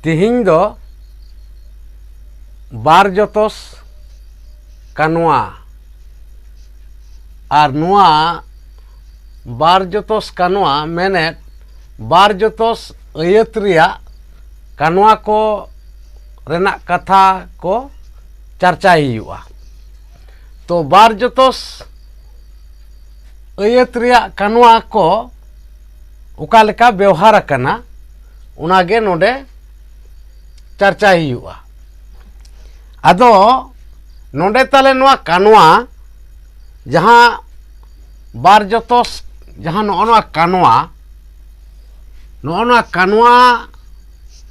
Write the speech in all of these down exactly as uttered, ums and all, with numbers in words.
ᱛᱮᱦᱮᱧ ᱫᱚ ᱵᱟᱨ ᱡᱚᱛᱚᱥ ᱠᱟᱱᱣᱟ, ᱟᱨ ᱱᱚᱣᱟ ᱵᱟᱨ ᱡᱚᱛᱚᱥ ᱠᱟᱱᱣᱟ ᱢᱮᱱᱮᱫ ᱵᱟᱨ ᱡᱚᱛᱚᱥ ᱟᱹᱭᱟᱹᱛ ᱨᱮᱭᱟᱜ ᱠᱟᱱᱣᱟ ᱠᱚ ᱨᱮᱱᱟᱜ ᱠᱟᱛᱷᱟ ᱠᱚ ᱪᱟᱨᱪᱟᱭ ᱦᱩᱭᱩᱜᱼᱟ᱾ ᱛᱚ ᱵᱟᱨ ᱡᱚᱛᱚᱥ ᱟᱹᱭᱟᱹᱛ ᱨᱮᱭᱟᱜ ᱠᱟᱱᱣᱟ ᱠᱚ ᱚᱠᱟ ᱞᱮᱠᱟ ᱵᱮᱣᱦᱟᱨ ᱟᱠᱟᱱᱟ, ᱚᱱᱟ ᱜᱮ ᱱᱚᱰᱮ ᱪᱟᱨᱪᱟᱭ ᱦᱩᱭᱩᱜᱼᱟ᱾ ᱟᱫᱚ ᱱᱚᱰᱮ ᱛᱟᱦᱞᱮ ᱱᱚᱣᱟ ᱠᱟᱱᱣᱟ, ᱡᱟᱦᱟᱸ ᱵᱟᱨ ᱡᱚᱛᱚᱥ, ᱡᱟᱦᱟᱸ ᱱᱚᱜᱼᱚ ᱱᱚᱣᱟ ᱠᱟᱱᱣᱟ, ᱱᱚᱜᱼᱚ ᱱᱚᱣᱟ ᱠᱟᱱᱣᱟ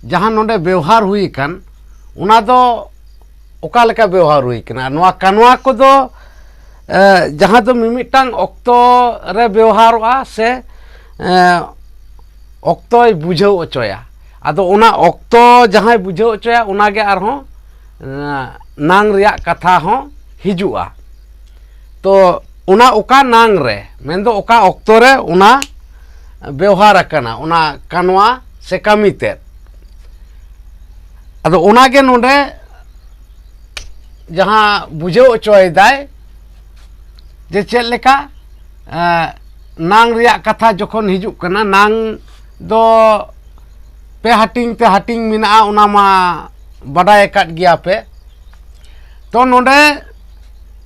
ᱡᱟᱦᱟᱸ ᱱᱚᱰᱮ ᱵᱮᱣᱦᱟᱨ ᱦᱩᱭ ᱟᱠᱟᱱ, ᱚᱱᱟ ᱫᱚ ᱚᱠᱟ ᱞᱮᱠᱟ ᱵᱮᱣᱦᱟᱨ ᱦᱩᱭ ᱠᱟᱱᱟ? ᱱᱚᱣᱟ ᱠᱟᱱᱣᱟ ᱠᱚᱫᱚ, ᱮ, ᱡᱟᱦᱟᱸ ᱫᱚ ᱢᱤᱢᱤᱫᱴᱟᱝ ᱚᱠᱛᱚ ᱨᱮ ᱵᱮᱣᱦᱟᱨᱚᱜᱼᱟ ᱥᱮ, ᱮ, ᱚᱠᱛᱚᱭ ᱵᱩᱡᱷᱟᱹᱣ ᱦᱚᱪᱚᱭᱟ᱾ ᱟᱫᱚ ᱚᱱᱟ ᱚᱠᱛᱚ ᱡᱟᱦᱟᱸᱭ ᱵᱩᱡᱷᱟᱹᱣ ᱦᱚᱪᱚᱭᱟ, ᱚᱱᱟᱜᱮ ᱟᱨᱦᱚᱸ, ᱮ, ᱱᱟᱝ ᱨᱮᱭᱟᱜ ᱠᱟᱛᱷᱟ ᱦᱚᱸ ᱦᱤᱡᱩᱜᱼᱟ᱾ ᱛᱚ ᱚᱱᱟ ᱚᱠᱟ ᱱᱟᱝ ᱨᱮ, ᱢᱮᱱᱫᱚ ᱚᱠᱟ ᱚᱠᱛᱚ ᱨᱮ ᱚᱱᱟ ᱵᱮᱣᱦᱟᱨ ᱟᱠᱟᱱᱟ, ᱚᱱᱟ ᱠᱟᱱᱣᱟ ᱥᱮ ᱠᱟᱹᱢᱤ ᱛᱮᱫ᱾ ᱟᱫᱚ ᱚᱱᱟᱜᱮ ᱱᱚᱰᱮ ᱡᱟᱦᱟᱸ ᱵᱩᱡᱷᱟᱹᱣ ᱦᱚᱪᱚᱭᱮᱫᱟᱭ ᱡᱮ ᱪᱮᱫ ᱞᱮᱠᱟ, ᱮ, ᱱᱟᱝ ᱨᱮᱭᱟᱜ ᱠᱟᱛᱷᱟ ᱡᱚᱠᱷᱚᱱ ᱦᱤᱡᱩᱜ ᱠᱟᱱᱟ, ᱱᱟᱝ ᱫᱚ ᱯᱮ ᱦᱟᱹᱴᱤᱧ ᱛᱮ ᱦᱟᱹᱴᱤᱧ ᱢᱮᱱᱟᱜᱼᱟ, ᱚᱱᱟ ᱢᱟ ᱵᱟᱰᱟᱭ ᱟᱠᱟᱫ ᱜᱮᱭᱟ ᱯᱮ᱾ ᱛᱚ ᱱᱚᱰᱮ,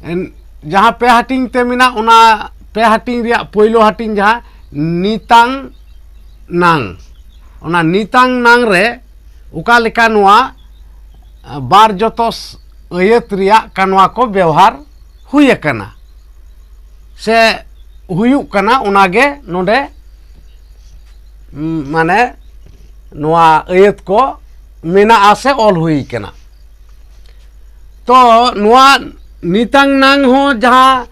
ᱮᱱ, ᱡᱟᱦᱟᱸ ᱯᱮ ᱦᱟᱹᱴᱤᱧ ᱛᱮ ᱢᱮᱱᱟᱜ, ᱚᱱᱟ ᱯᱮ ᱦᱟᱹᱴᱤᱧ ᱨᱮᱭᱟᱜ ᱯᱳᱭᱞᱳ ᱦᱟᱹᱴᱤᱧ ᱡᱟᱦᱟᱸ ᱱᱤᱛᱟᱝ ᱱᱟᱝ, ᱚᱱᱟ ᱱᱤᱛᱟᱝ ᱱᱟᱝ ᱨᱮ ᱚᱠᱟ ᱞᱮᱠᱟ ᱱᱚᱣᱟ, ᱮ, ᱵᱟᱨ ᱡᱚᱛᱚᱥ ᱟᱹᱭᱟᱹᱛ ᱨᱮᱭᱟᱜ ᱠᱟᱱᱣᱟ ᱠᱚ ᱵᱮᱣᱦᱟᱨ ᱦᱩᱭ ᱟᱠᱟᱱᱟ ᱥᱮ ᱦᱩᱭᱩᱜ ᱠᱟᱱᱟ, ᱚᱱᱟᱜᱮ ᱱᱚᱰᱮ, ᱩᱢ, ᱢᱟᱱᱮ ᱱᱚᱣᱟ ᱟᱹᱭᱟᱹᱛ ᱠᱚ ᱢᱮᱱᱟᱜᱼᱟ ᱥᱮ ᱚᱞ ᱦᱩᱭ ᱠᱟᱱᱟ᱾ ᱛᱚ ᱱᱚᱣᱟ ᱱᱤᱛᱟᱝ ᱱᱟᱝ ᱦᱚᱸ ᱡᱟᱦᱟᱸ,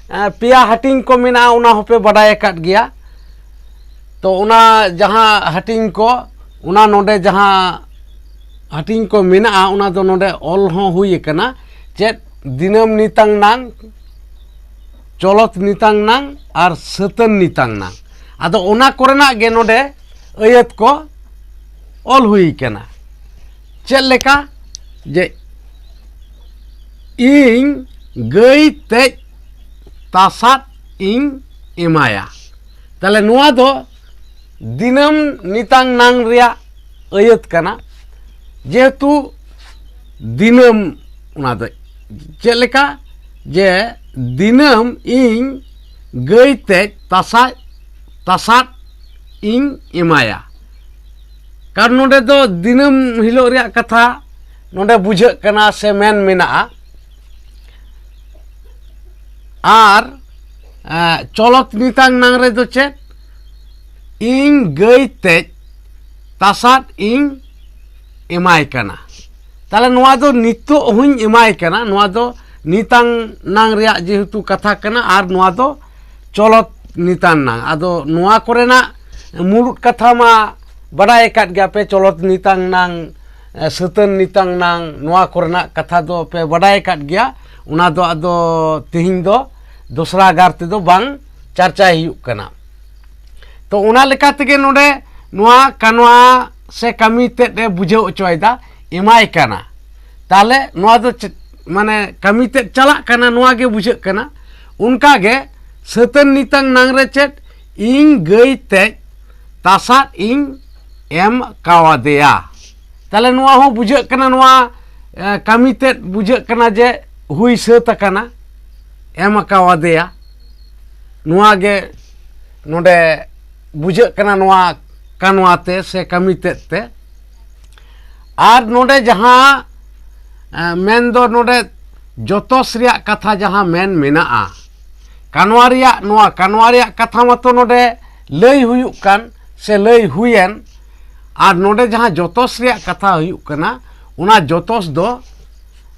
ᱮ, ᱯᱮᱭᱟ ᱦᱟᱹᱴᱤᱧ ᱠᱚ ᱢᱮᱱᱟᱜᱼᱟ, ᱚᱱᱟ ᱦᱚᱸᱯᱮ ᱵᱟᱰᱟᱭ ᱟᱠᱟᱫ ᱜᱮᱭᱟ᱾ ᱛᱚ ᱚᱱᱟ ᱡᱟᱦᱟᱸ ᱦᱟᱹᱴᱤᱧ ᱠᱚ, ᱚᱱᱟ ᱱᱚᱰᱮ ᱡᱟᱦᱟᱸ ᱦᱟᱹᱴᱤᱧ ᱠᱚ ᱢᱮᱱᱟᱜᱼᱟ, ᱚᱱᱟ ᱫᱚ ᱱᱚᱰᱮ ᱚᱞ ᱦᱚᱸ ᱦᱩᱭ ᱟᱠᱟᱱᱟ᱾ ᱪᱮᱫ? ᱫᱤᱱᱟᱹᱢ ᱱᱤᱛᱟᱝ ᱱᱟᱝ, ᱪᱚᱞᱚᱛ ᱱᱤᱛᱟᱝ ᱱᱟᱝ ᱟᱨ ᱥᱟᱹᱛᱟᱹᱱ ᱱᱤᱛᱟᱝ ᱱᱟᱝ᱾ ᱟᱫᱚ ᱚᱱᱟ ᱠᱚᱨᱮᱱᱟᱜ ᱜᱮ ᱱᱚᱰᱮ ᱟᱹᱭᱟᱹᱛ ᱠᱚ ᱚᱞ ᱦᱩᱭ ᱠᱟᱱᱟ᱾ ᱪᱮᱫ ᱞᱮᱠᱟ? ᱡᱮ ᱤᱧ ᱜᱟᱹᱭ ᱛᱮᱡ ᱛᱟᱥᱟᱫ ᱤᱧ ᱮᱢᱟᱭᱟ᱾ ᱛᱟᱦᱞᱮ ᱱᱚᱣᱟ ᱫᱚ ᱫᱤᱱᱟᱹᱢ ᱱᱤᱛᱟᱝ ᱱᱟᱝ ᱨᱮᱭᱟᱜ ᱟᱹᱭᱟᱹᱛ ᱠᱟᱱᱟ᱾ ᱡᱮᱦᱮᱛᱩ ᱫᱤᱱᱟᱹᱢ, ᱚᱱᱟ ᱫᱚ ᱪᱮᱫ ᱞᱮᱠᱟ? ᱡᱮ ᱫᱤᱱᱟᱹᱢ ᱤᱧ ᱜᱟᱹᱭ ᱛᱮᱡ ᱛᱟᱥᱟᱫ, ᱛᱟᱥᱟᱫ ᱤᱧ ᱮᱢᱟᱭᱟ᱾ ᱠᱟᱨᱚᱱ ᱱᱚᱰᱮ ᱫᱚ ᱫᱤᱱᱟᱹᱢ ᱦᱤᱞᱳᱜ ᱨᱮᱭᱟᱜ ᱠᱟᱛᱷᱟ ᱱᱚᱰᱮ ᱵᱩᱡᱷᱟᱹᱜ ᱠᱟᱱᱟ ᱥᱮ ᱢᱮᱱ ᱢᱮᱱᱟᱜᱼᱟ᱾ ᱟᱨ ᱮ, ᱪᱚᱞᱚᱛ ᱱᱤᱛᱟᱝ ᱱᱟᱝ ᱨᱮᱫᱚ ᱪᱮᱫ? ᱤᱧ ᱜᱟᱹᱭ ᱛᱮᱡ ᱛᱟᱥᱟᱫ ᱤᱧ ᱮᱢᱟᱭ ᱠᱟᱱᱟ᱾ ᱛᱟᱦᱞᱮ ᱱᱚᱣᱟ ᱫᱚ ᱱᱤᱛᱚᱜ ᱦᱚᱸᱧ ᱮᱢᱟᱭ ᱠᱟᱱᱟ, ᱱᱚᱣᱟ ᱫᱚ ᱱᱤᱛᱟᱝ ᱱᱟᱝ ᱨᱮᱭᱟᱜ ᱡᱮᱦᱮᱛᱩ ᱠᱟᱛᱷᱟ ᱠᱟᱱᱟ, ᱟᱨ ᱱᱚᱣᱟ ᱫᱚ ᱪᱚᱞᱚᱛ ᱱᱤᱛᱟᱝ ᱱᱟᱝ᱾ ᱟᱫᱚ ᱱᱚᱣᱟ ᱠᱚᱨᱮᱱᱟᱜ ᱢᱩᱲᱩᱫ ᱠᱟᱛᱷᱟ ᱢᱟ ᱵᱟᱰᱟᱭ ᱟᱠᱟᱫ ᱜᱮᱭᱟ ᱯᱮ, ᱪᱚᱞᱚᱛ ᱱᱤᱛᱟᱝ ᱱᱟᱝ, ᱮ, ᱥᱟᱹᱛᱟᱹᱱ ᱱᱤᱛᱟᱝ ᱱᱟᱝ, ᱱᱚᱣᱟ ᱠᱚᱨᱮᱱᱟᱜ ᱠᱟᱛᱷᱟ ᱫᱚ ᱯᱮ ᱵᱟᱰᱟᱭ ᱟᱠᱟᱫ ᱜᱮᱭᱟ᱾ ᱚᱱᱟ ᱫᱚ ᱟᱫᱚ ᱛᱮᱦᱮᱧ ᱫᱚ ᱫᱚᱥᱨᱟ ᱜᱟᱨ ᱛᱮᱫᱚ ᱵᱟᱝ ᱪᱟᱨᱪᱟᱭ ᱦᱩᱭᱩᱜ ᱠᱟᱱᱟ᱾ ᱛᱚ ᱚᱱᱟ ᱞᱮᱠᱟ ᱛᱮᱜᱮ ᱱᱚᱰᱮ ᱱᱚᱣᱟ ᱠᱟᱱᱣᱟ ᱥᱮ ᱠᱟᱹᱢᱤ ᱛᱮᱫ ᱮ ᱵᱩᱡᱷᱟᱹᱣ ᱦᱚᱪᱚᱭᱮᱫᱟ, ᱮᱢᱟᱭ ᱠᱟᱱᱟ᱾ ᱛᱟᱦᱞᱮ ᱱᱚᱣᱟ ᱫᱚ ᱪᱮᱫ, ᱢᱟᱱᱮ ᱠᱟᱹᱢᱤ ᱛᱮᱫ ᱪᱟᱞᱟᱜ ᱠᱟᱱᱟ, ᱱᱚᱣᱟ ᱜᱮ ᱵᱩᱡᱷᱟᱹᱜ ᱠᱟᱱᱟ᱾ ᱚᱱᱠᱟ ᱜᱮ ᱥᱟᱹᱛᱟᱹᱱ ᱱᱤᱛᱟᱝ ᱱᱟᱝ ᱨᱮ ᱪᱮᱫ? ᱤᱧ ᱜᱟᱹᱭ ᱛᱮᱡ ᱛᱟᱥᱟᱫ ᱤᱧ ᱮᱢ ᱠᱟᱣᱟᱫᱮᱭᱟ᱾ ᱛᱟᱦᱞᱮ ᱱᱚᱣᱟ ᱦᱚᱸ ᱵᱩᱡᱷᱟᱹᱜ ᱠᱟᱱᱟ, ᱱᱚᱣᱟ, ᱮ, ᱠᱟᱹᱢᱤ ᱛᱮᱫ ᱵᱩᱡᱷᱟᱹᱜ ᱠᱟᱱᱟ ᱡᱮ ᱦᱩᱭ ᱥᱟᱹᱛ ᱟᱠᱟᱱᱟ, ᱮᱢ ᱠᱟᱣᱟᱫᱮᱭᱟ᱾ ᱱᱚᱣᱟ ᱜᱮ ᱱᱚᱰᱮ ᱵᱩᱡᱷᱟᱹᱜ ᱠᱟᱱᱟ, ᱱᱚᱣᱟ ᱠᱟᱱᱣᱟ ᱛᱮ ᱥᱮ ᱠᱟᱹᱢᱤ ᱛᱮᱫ ᱛᱮ᱾ ᱟᱨ ᱱᱚᱰᱮ ᱡᱟᱦᱟᱸ, ᱮ, ᱢᱮᱱ ᱫᱚ ᱱᱚᱰᱮ ᱡᱚᱛᱚᱥ ᱨᱮᱭᱟᱜ ᱠᱟᱛᱷᱟ ᱡᱟᱦᱟᱸ ᱢᱮᱱ ᱢᱮᱱᱟᱜᱼᱟ, ᱠᱟᱱᱣᱟ ᱨᱮᱭᱟᱜ, ᱱᱚᱣᱟ ᱠᱟᱱᱣᱟ ᱨᱮᱭᱟᱜ ᱠᱟᱛᱷᱟ ᱢᱟᱛᱚ ᱱᱚᱰᱮ ᱞᱟᱹᱭ ᱦᱩᱭᱩᱜ ᱠᱟᱱ ᱥᱮ ᱞᱟᱹᱭ ᱦᱩᱭᱮᱱ, ᱟᱨ ᱱᱚᱰᱮ ᱡᱟᱦᱟᱸ ᱡᱚᱛᱚᱥ ᱨᱮᱭᱟᱜ ᱠᱟᱛᱷᱟ ᱦᱩᱭᱩᱜ ᱠᱟᱱᱟ, ᱚᱱᱟ ᱡᱚᱛᱚᱥ ᱫᱚ,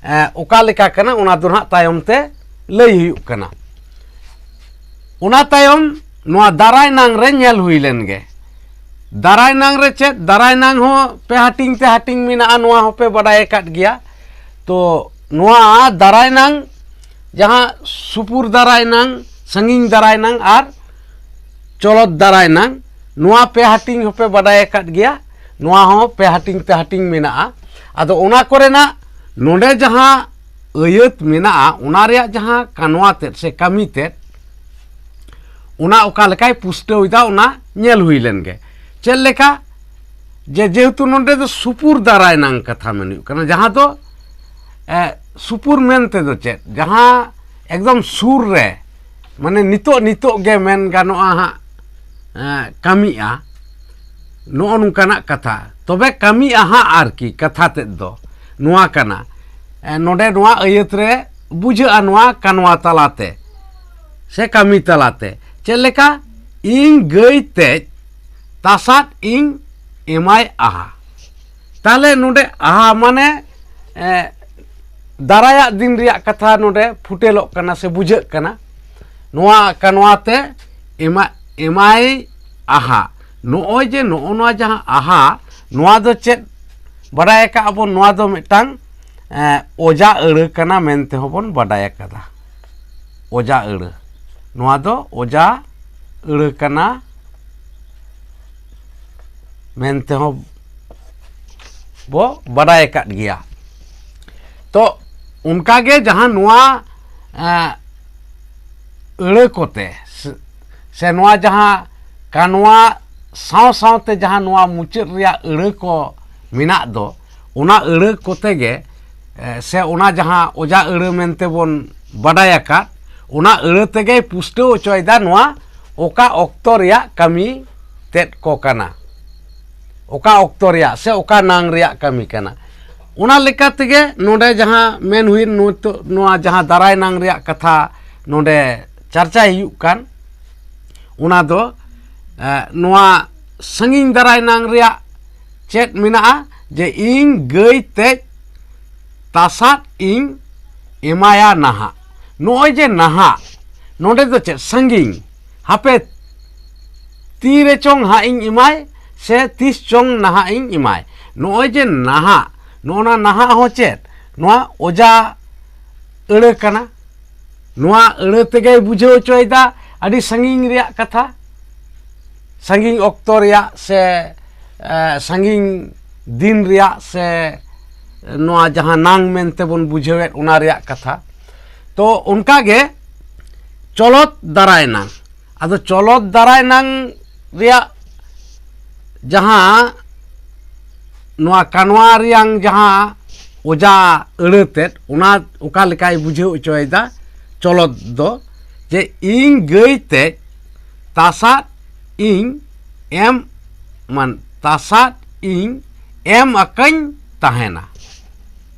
ᱮ, ᱚᱠᱟ ᱞᱮᱠᱟ ᱠᱟᱱᱟ, ᱚᱱᱟ ᱫᱚ ᱱᱟᱦᱟᱜ ᱛᱟᱭᱚᱢ ᱛᱮ ᱞᱟᱹᱭ ᱦᱩᱭᱩᱜ ᱠᱟᱱᱟ᱾ ᱚᱱᱟ ᱛᱟᱭᱚᱢ ᱱᱚᱣᱟ ᱫᱟᱨᱟᱭ ᱱᱟᱝ ᱨᱮ ᱧᱮᱞ ᱦᱩᱭ ᱞᱮᱱ ᱜᱮ᱾ ᱫᱟᱨᱟᱭ ᱱᱟᱝ ᱨᱮ ᱪᱮᱫ? ᱫᱟᱨᱟᱭ ᱱᱟᱝ ᱦᱚᱸ ᱯᱮ ᱦᱟᱹᱴᱤᱧ ᱛᱮ ᱦᱟᱹᱴᱤᱧ ᱢᱮᱱᱟᱜᱼᱟ, ᱱᱚᱣᱟ ᱦᱚᱸᱯᱮ ᱵᱟᱰᱟᱭ ᱟᱠᱟᱫ ᱜᱮᱭᱟ᱾ ᱛᱚ ᱱᱚᱣᱟ ᱫᱟᱨᱟᱭ ᱱᱟᱝ ᱡᱟᱦᱟᱸ ᱥᱩᱯᱩᱨ ᱫᱟᱨᱟᱭ ᱱᱟᱝ, ᱥᱟᱺᱜᱤᱧ ᱫᱟᱨᱟᱭ ᱱᱟᱝ ᱟᱨ ᱪᱚᱞᱚᱛ ᱫᱟᱨᱟᱭ ᱱᱟᱝ, ᱱᱚᱣᱟ ᱯᱮ ᱦᱟᱹᱴᱤᱧ ᱦᱚᱸᱯᱮ ᱵᱟᱰᱟᱭ ᱟᱠᱟᱫ ᱜᱮᱭᱟ᱾ ᱱᱚᱣᱟ ᱦᱚᱸ ᱯᱮ ᱦᱟᱹᱴᱤᱧ ᱛᱮ ᱦᱟᱹᱴᱤᱧ ᱢᱮᱱᱟᱜᱼᱟ᱾ ᱟᱫᱚ ᱚᱱᱟ ᱠᱚᱨᱮᱱᱟᱜ ᱱᱚᱰᱮ ᱡᱟᱦᱟᱸ ᱟᱹᱭᱟᱹᱛ ᱢᱮᱱᱟᱜᱼᱟ, ᱚᱱᱟ ᱨᱮᱭᱟᱜ ᱡᱟᱦᱟᱸ ᱠᱟᱱᱣᱟ ᱛᱮᱫ ᱥᱮ ᱠᱟᱹᱢᱤ ᱛᱮᱫ, ᱚᱱᱟ ᱚᱠᱟ ᱞᱮᱠᱟᱭ ᱯᱩᱥᱴᱟᱹᱣ ᱮᱫᱟ, ᱚᱱᱟ ᱧᱮᱞ ᱦᱩᱭ ᱞᱮᱱ ᱜᱮ᱾ ᱪᱮᱫ ᱞᱮᱠᱟ? ᱡᱮ ᱡᱮᱦᱮᱛᱩ ᱱᱚᱰᱮ ᱫᱚ ᱥᱩᱯᱩᱨ ᱫᱟᱨᱟᱭ ᱱᱟᱝ ᱠᱟᱛᱷᱟ ᱢᱮᱱ ᱦᱩᱭᱩᱜ ᱠᱟᱱᱟ, ᱡᱟᱦᱟᱸ ᱫᱚ, ᱮ, ᱥᱩᱯᱩᱨ ᱢᱮᱱ ᱛᱮᱫᱚ ᱪᱮᱫ? ᱡᱟᱦᱟᱸ ᱮᱠᱫᱚᱢ ᱥᱩᱨ ᱨᱮ, ᱢᱟᱱᱮ ᱱᱤᱛᱚᱜ, ᱱᱤᱛᱚᱜ ᱜᱮ ᱢᱮᱱ ᱜᱟᱱᱚᱜᱼᱟ ᱦᱟᱸᱜ, ᱮ, ᱠᱟᱹᱢᱤᱜᱼᱟ, ᱱᱚᱜᱼᱚ ᱱᱚᱝᱠᱟᱱᱟᱜ ᱠᱟᱛᱷᱟ᱾ ᱛᱚᱵᱮ ᱠᱟᱹᱢᱤᱜᱼᱟ ᱦᱟᱸᱜ ᱟᱨᱠᱤ ᱠᱟᱛᱷᱟ ᱛᱮᱫ ᱫᱚ ᱱᱚᱣᱟ ᱠᱟᱱᱟ᱾ ᱮ, ᱱᱚᱰᱮ ᱱᱚᱣᱟ ᱟᱹᱭᱟᱹᱛ ᱨᱮ ᱵᱩᱡᱷᱟᱹᱜᱼᱟ ᱱᱚᱣᱟ ᱠᱟᱱᱣᱟ ᱛᱟᱞᱟᱛᱮ ᱥᱮ ᱠᱟᱹᱢᱤ ᱛᱟᱞᱟᱛᱮ᱾ ᱪᱮᱫ ᱞᱮᱠᱟ? ᱤᱧ ᱜᱟᱹᱭ ᱛᱮᱡ ᱛᱟᱥᱟᱫ ᱤᱧ ᱮᱢᱟᱭ ᱟᱦᱟ᱾ ᱛᱟᱦᱞᱮ ᱱᱚᱰᱮ ᱟᱦᱟ ᱢᱟᱱᱮ, ᱮ, ᱫᱟᱨᱟᱭᱟᱜ ᱫᱤᱱ ᱨᱮᱭᱟᱜ ᱠᱟᱛᱷᱟ ᱱᱚᱰᱮ ᱯᱷᱩᱴᱮᱞᱚᱜ ᱠᱟᱱᱟ ᱥᱮ ᱵᱩᱡᱷᱟᱹᱜ ᱠᱟᱱᱟ᱾ ᱱᱚᱣᱟ ᱠᱟᱱᱣᱟ ᱛᱮ ᱮᱢᱟ-, ᱮᱢᱟᱭ ᱟᱦᱟ᱾ ᱱᱚᱜᱼᱚᱭ ᱡᱮ ᱱᱚᱜᱼᱚ ᱱᱚᱣᱟ ᱡᱟᱦᱟᱸ ᱟᱦᱟ, ᱱᱚᱣᱟ ᱫᱚ ᱪᱮᱫ ᱵᱟᱰᱟᱭ ᱟᱠᱟᱫ ᱟᱵᱚᱱ? ᱱᱚᱣᱟ ᱫᱚ ᱢᱤᱫᱴᱟᱝ, ᱮ, ᱚᱡᱟ ᱟᱹᱲᱟᱹ ᱠᱟᱱᱟ ᱢᱮᱱᱛᱮ ᱦᱚᱸᱵᱚᱱ ᱵᱟᱰᱟᱭ ᱟᱠᱟᱫᱟ᱾ ᱚᱡᱟ ᱟᱹᱲᱟᱹ, ᱱᱚᱣᱟ ᱫᱚ ᱚᱡᱟ ᱟᱹᱲᱟᱹ ᱠᱟᱱᱟ ᱢᱮᱱᱛᱮ ᱦᱚᱸ ᱵᱚ ᱵᱟᱰᱟᱭ ᱟᱠᱟᱫ ᱜᱮᱭᱟ᱾ ᱛᱚ ᱚᱱᱠᱟᱜᱮ ᱡᱟᱦᱟᱸ ᱱᱚᱣᱟ, ᱮ, ᱟᱹᱲᱟᱹ ᱠᱚᱛᱮ ᱥᱮ, ᱥᱮ ᱱᱚᱣᱟ ᱡᱟᱦᱟᱸ ᱠᱟᱱᱣᱟ ᱥᱟᱶ ᱥᱟᱶᱛᱮ ᱡᱟᱦᱟᱸ ᱱᱚᱣᱟ ᱢᱩᱪᱟᱹᱫ ᱨᱮᱭᱟᱜ ᱟᱹᱲᱟᱹ ᱠᱚ ᱢᱮᱱᱟᱜ ᱫᱚ, ᱚᱱᱟ ᱟᱹᱲᱟᱹ ᱠᱚᱛᱮ ᱜᱮ, ᱮ, ᱥᱮ ᱚᱱᱟ ᱡᱟᱦᱟᱸ ᱚᱡᱟ ᱟᱹᱲᱟᱹ ᱢᱮᱱᱛᱮ ᱵᱚᱱ ᱵᱟᱰᱟᱭ ᱟᱠᱟᱫ, ᱚᱱᱟ ᱟᱹᱲᱟᱹ ᱛᱮᱜᱮᱭ ᱯᱩᱥᱴᱟᱹᱣ ᱦᱚᱪᱚᱭᱮᱫᱟ ᱱᱚᱣᱟ ᱚᱠᱟ ᱚᱠᱛᱚ ᱨᱮᱭᱟᱜ ᱠᱟᱹᱢᱤ ᱛᱮᱫ ᱠᱚ ᱠᱟᱱᱟ, ᱚᱠᱟ ᱚᱠᱛᱚ ᱨᱮᱭᱟᱜ ᱥᱮ ᱚᱠᱟ ᱱᱟᱝ ᱨᱮᱭᱟᱜ ᱠᱟᱹᱢᱤ ᱠᱟᱱᱟ᱾ ᱚᱱᱟ ᱞᱮᱠᱟ ᱛᱮᱜᱮ ᱱᱚᱰᱮ ᱡᱟᱦᱟᱸ ᱢᱮᱱ ᱦᱩᱭᱮᱱ, ᱱᱤᱛᱚᱜ ᱱᱚᱣᱟ ᱡᱟᱦᱟᱸ ᱫᱟᱨᱟᱭ ᱱᱟᱝ ᱨᱮᱭᱟᱜ ᱠᱟᱛᱷᱟ ᱱᱚᱰᱮ ᱪᱟᱨᱪᱟᱭ ᱦᱩᱭᱩᱜ ᱠᱟᱱ, ᱚᱱᱟ ᱫᱚ, ᱮ, ᱱᱚᱣᱟ ᱥᱟᱺᱜᱤᱧ ᱫᱟᱨᱟᱭ ᱱᱟᱝ ᱨᱮᱭᱟᱜ ᱪᱮᱫ ᱢᱮᱱᱟᱜᱼᱟ? ᱡᱮ ᱤᱧ ᱜᱟᱹᱭ ᱛᱮᱡ ᱛᱟᱥᱟᱫ ᱤᱧ ᱮᱢᱟᱭᱟ ᱱᱟᱦᱟᱜ᱾ ᱱᱚᱜᱼᱚᱭ ᱡᱮ ᱱᱟᱦᱟᱜ, ᱱᱚᱰᱮ ᱫᱚ ᱪᱮᱫ? ᱥᱟᱺᱜᱤᱧ᱾ ᱦᱟᱯᱮ, ᱛᱤᱨᱮ ᱪᱚᱝ ᱦᱟᱸᱜ ᱤᱧ ᱮᱢᱟᱭ ᱥᱮ ᱛᱤᱥ ᱪᱚᱝ ᱱᱟᱦᱟᱜ ᱤᱧ ᱮᱢᱟᱭ᱾ ᱱᱚᱜᱼᱚᱭ ᱡᱮ ᱱᱟᱦᱟᱜ, ᱱᱚᱜᱼᱚ ᱱᱟ ᱱᱟᱦᱟᱜ ᱦᱚᱸ ᱪᱮᱫ? ᱱᱚᱣᱟ ᱚᱡᱟ ᱟᱹᱲᱟᱹ ᱠᱟᱱᱟ᱾ ᱱᱚᱣᱟ ᱟᱹᱲᱟᱹ ᱛᱮᱜᱮᱭ ᱵᱩᱡᱷᱟᱹᱣ ᱦᱚᱪᱚᱭᱮᱫᱟ ᱟᱹᱰᱤ ᱥᱟᱺᱜᱤᱧ ᱨᱮᱭᱟᱜ ᱠᱟᱛᱷᱟ, ᱥᱟᱺᱜᱤᱧ ᱚᱠᱛᱚ ᱨᱮᱭᱟᱜ ᱥᱮ, ᱮ, ᱥᱟᱺᱜᱤᱧ ᱫᱤᱱ ᱨᱮᱭᱟᱜ ᱥᱮ ᱱᱚᱣᱟ ᱡᱟᱦᱟᱸ ᱱᱟᱝ ᱢᱮᱱᱛᱮ ᱵᱚᱱ ᱵᱩᱡᱷᱟᱹᱣᱮᱫ, ᱚᱱᱟ ᱨᱮᱭᱟᱜ ᱠᱟᱛᱷᱟ᱾ ᱛᱚ ᱚᱱᱠᱟ ᱜᱮ ᱪᱚᱞᱚᱛ ᱫᱟᱨᱟᱭ ᱱᱟᱝ, ᱟᱫᱚ ᱪᱚᱞᱚᱛ ᱫᱟᱨᱟᱭ ᱱᱟᱝ ᱨᱮᱭᱟᱜ ᱡᱟᱦᱟᱸ ᱱᱚᱣᱟ ᱠᱟᱱᱣᱟ ᱨᱮᱭᱟᱝ ᱡᱟᱦᱟᱸ ᱚᱡᱟ ᱟᱹᱲᱟᱹ ᱛᱮᱫ, ᱚᱱᱟ ᱚᱠᱟ ᱞᱮᱠᱟᱭ ᱵᱩᱡᱷᱟᱹᱣ ᱦᱚᱪᱚᱭᱮᱫᱟ ᱪᱚᱞᱚᱛ ᱫᱚ, ᱡᱮ ᱤᱧ ᱜᱟᱹᱭ ᱛᱮᱫ ᱛᱟᱥᱟᱫ ᱤᱧ ᱮᱢ, ᱢᱟᱱ ᱛᱟᱥᱟᱫ ᱤᱧ ᱮᱢ ᱟᱠᱟᱧ ᱛᱟᱦᱮᱱᱟ,